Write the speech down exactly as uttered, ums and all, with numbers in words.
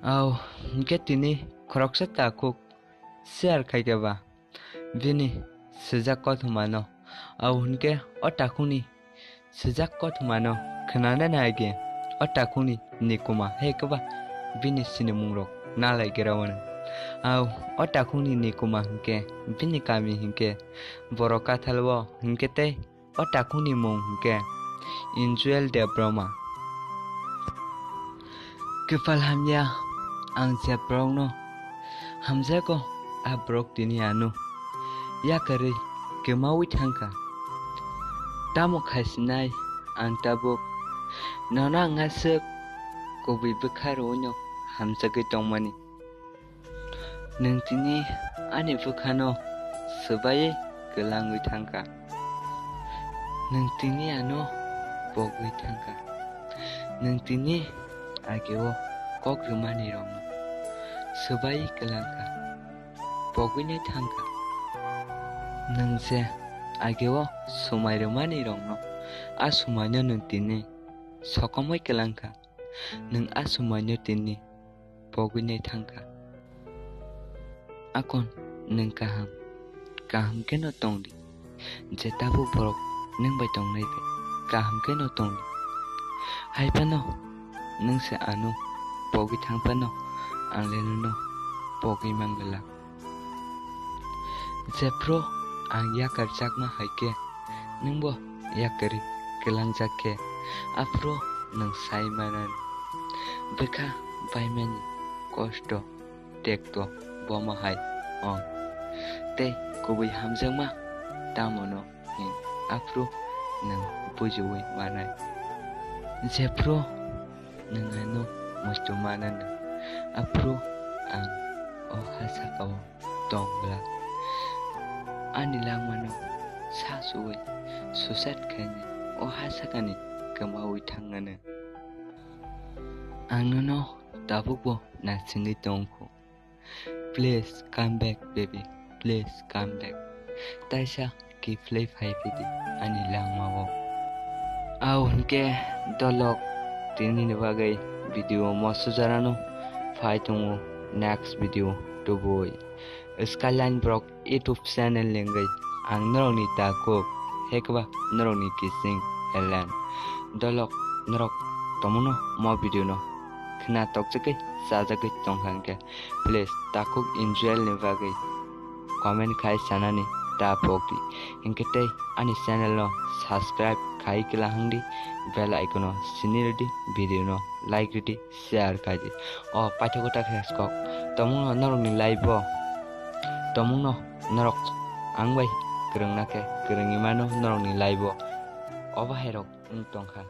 Au, hwnkhe tini khoroksa takhuk share khaikhe ba bini swijak kothomano. Au hwnkhe o takhukni swijak kothomano khwnanani age o takhukni nikuma hai khe ba bini sinimungrok nalai gra wano. Au o takhukni nikuma hwnkhe bini kami hwnkhe Borok Kathal o hwnkhe tei o takhukni mung hwnkhe Injuel Debbarma. Kwpal hamya ang je borokno hamjago, a borok tini ano yakarwi kwmaui thangkha. Tamo khaisinai ang tabuk nono ang aswk kubui bwkha rwino hamjagwi tongmani. Nwng tini ani bwkhano swbaiwi kwlangwi thangkha. Nwng tini ano pogwi thangkha. Nwng tini ageo kok rwmani rokno swbaiwi kwlangkha, pogwinai thangkha. Nwng je ageo swmai rwmani rokno a swmaino nwng tini sokomoi kwlangkha. Nwng a swmaino tini pogwinai thangkha. Akon nwng kaham, kaham kheno tongdi. Je tabuk borok nwng bai tongnai bai kaham kheno tongdi. Hai phano nwng se ano pogwi thang phano ang le nono pogwi man glak. Jephru ang yakarjakma hai khe nwngbo yakarwi kwlangjak khe, aphuru nwng sai manani bwkha baimani kosto tekto bomo hai ong tei kubui hamjakma tamono hin aphuru nwng bujiui manai. Jephru nwng ano muitu manano, aphuru ang o ha sakao tong glak. Ani langmano sa suwi suicide khainai o ha sakani kwmaui thangnano. Ang nono tabukbo naisingwi tongkhu. Please come back, baby. Please come back. Taisa kiphilwi phai phidi ani langmao. Au hwnkhe dolok, tinini bagwi video mo sujarano phai tongo next video tubui. Skyline Vlog YouTube channel ni wngwi ang norokni takhuk, hekba norokni kising Helen. Dolok norok tongmano mo video no khna tokjagwi chajagwi tongkha hwnkhe, please takhuk Injuel ni bagwi comment khai sanani ta pokdi. Hinkhe tei ani channel no subscribe khai kwlahangdi, bell icon no sini rwdi, video no like rwdi, share khaidi. O paithakgo ta khe skok. Tongmungno norokni live o. Tongmungno norok ang bai kwrwngna khe kwrwngwi mano norokni live o. Obo hai rok wng tongkha.